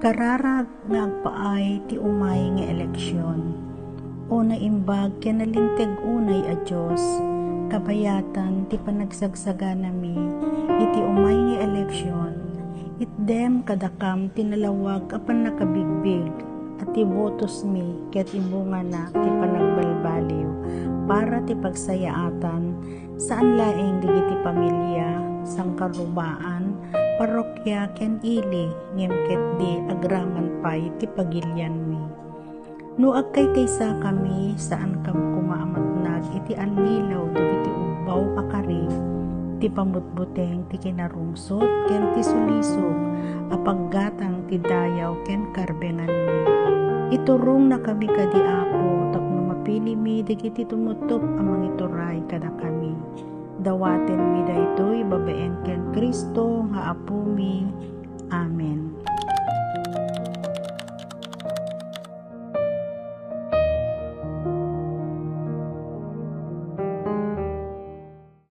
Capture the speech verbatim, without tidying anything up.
Kararag nga agpaay ti umay nga eleksion. O naimbag ken nalinteg unay a Dios, kabayatan ti panagsagsaganami iti umay nga eleksion, itdem kadakam ti nalawag a pannakabigbig a ti botosmi ket ibungana ti panagbalbaliw para ti pagsayaatan, saan laeng dagiti pamilia, sangkarrubaan, parrokia ken ili, ngem ketdi agraman pay ti pagilianmi. No agkaykaysakami, saankam koma a matnag iti allilaw dagiti ubbaw a kari, ti pamutbuteng ti kinarungsot ken ti sulisog a paggatang ti dayaw ken karbenganmi. Iturongnakami kadi, Apo, tapno mapilimi dagiti tumutop a mangituray kadakami. Dawatenmi daytoy babaen ken Cristo nga Apomi,